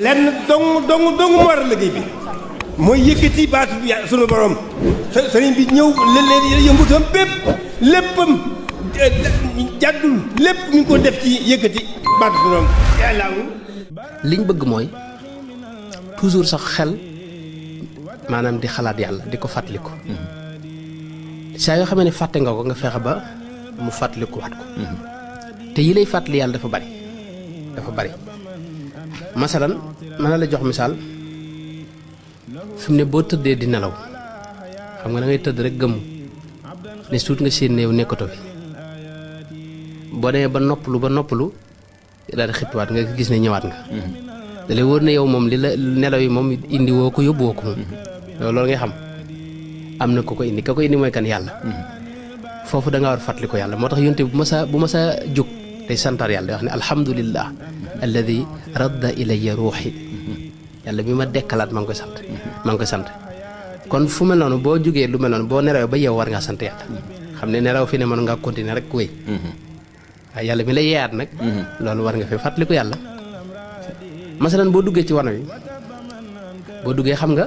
lenn dong mu war a liggéey bi mooy yëkkati baatu bi sunu borom sëriñ bi ñëw leen yëngutam bépp léppam jàddul lépp mi ngi ko def ci yëkkati baatu sunu borom yàlla liñ bëgg mooy toujours sax xel maanaam di xalaat yàlla di ko fàttaliku saa yoo xamee ne fàtte nga ko nga fexe ba mu fàttaliku waat ko te yi lay fàttali yàlla dafa bari masalan mën na la jox misaal fi mu ne boo tëddee di nelaw xam nga da ngay tëdd rek gëmm ne suut nga seen néew nekkatoo fi boo demee ba noppalu daal di xippiwaat nga gis ne ñëwaat nga da lay wóor ne yow moom li la nelaw yi moom indi woo ko yóbbu woo ko moom loolu ngay xam am na ku ko indi ka ko indi mooy kan yàlla foofu da nga war fàttali ko yàlla moo tax yonte bu ma sa jóg day santar yàlla day wax ne alhamdulillah alladi radda ilayya ruuxi yàlla bi ma dekkalaat maa ngi koy sant kon fu mel noonu boo jógee lu mel noonu boo nelawee ba yow war ngaa sant yàlla xam ne nelaw fi ne mën ngaa continuer rek wéy waaye yàlla mi la yeeyaat nag loolu war nga fi fàttali ko yàlla masalan boo duggee ci wana wi boo duggee xam nga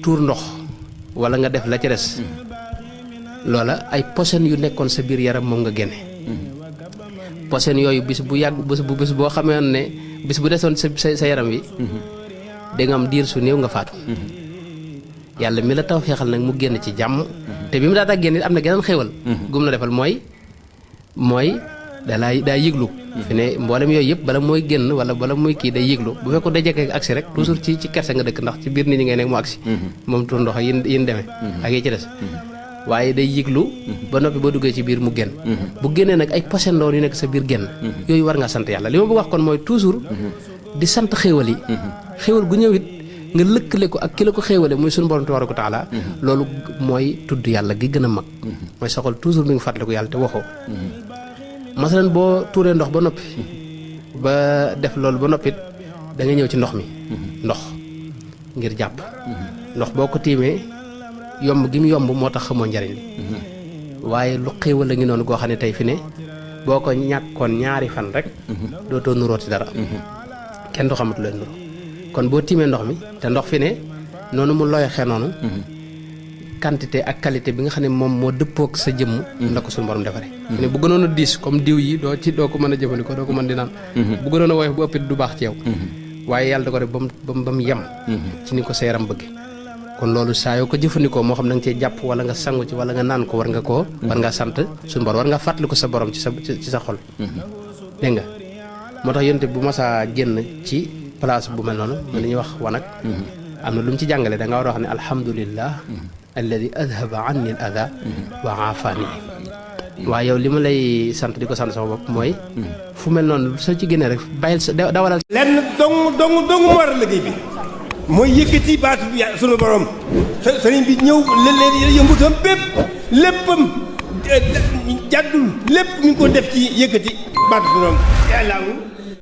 tuur ndox wala nga def la ci des loola ay posen yu nekkoon sa biir yaram moom nga génne posen yooyu bis bu yàgg bis boo xamee ne bis bu desoon sa yaram wi da nga am diir su néew nga faatu yàlla mi la taw feexal nag mu génn ci jàmm te bi mu daa génn it am na geneen xéwal gum la defal mooy daa yëglu fi ne mboolem yooyu yëpp bala mooy génn wala bala muy kii day yëglu bu fekkoon day jekkee agsi rek toujours ci kerse nga dëkk ndax ci biir nit ñi ngay nekk mu agsi moom tur ndox yin demee ak yi ci des waaye day yëglu ba noppi boo duggee ci biir mu génn bu génnee nag ay posen ndoon yu nekk sa biir génn yooyu war ngaa sant yàlla li ma bëgg wax kon mooy toujours di sant xéewal yi xéewal gu ñëw it nga lëkkale ko ak ki la ko xéewale muy suñu borom tabaaraka wa taala loolu mooy tudd yàlla gi gën a mag mooy soxal toujours mi ngi fàttaliku yàlla te waxoo masalan boo tuuree ndox ba noppi ba def loolu ba noppit da nga ñëw ci ndox mi ndox ngir jàpp ndox boo ko tiimee yomb gi mu yomb moo tax xamoo njariñ li waaye lu xéewal la ngi noonu goo xam ne tey fi ne boo ko ñàkkoon ñaari fan rek dootoo nurooti dara kenn du xamatu leen nuru kon boo tiimee ndox mi te ndox fi ne noonu mu loyoxee noonu quantité ak qualité bi nga xam ne moom moo dëppook sa jëmm la ko suñu borom defaree fi ne bu gënoon a diis comme diw yi doo ko mën a jëfandikoo doo ko mën di naan bu gënoon a woyof bu ëppit du baax ci yow waaye yàlla da ko def ba mu yem ci ni ko sa yaram bëgg kon loolu saa yoo ko jëfandikoo moo xam da nga cee jàpp wala nga sangu ci wala nga naan ko war nga sant suñu borom war nga fàttali ko sa borom ci sa xol dégg nga moo tax yonte bu masaa génn ci place bu mel noonu li ñuy wax wanag am na lu mu ci jàngale da nga war a wax ne alhamdulillah alladi adhaba anni al ada wa aafani waaye yow li ma lay sant di ko sant sama bopp mooy fu mel noonu soo ci génnee rek bàyyil sa dawalal lenn dong mu war a liggéey bi mooy yëkkati baatu bi sunu borom sëriñ bi ñëw leen yëngutam bépp léppam jàddul lépp mi ngi ko def ci yëkkati baatu sunu borom yàlla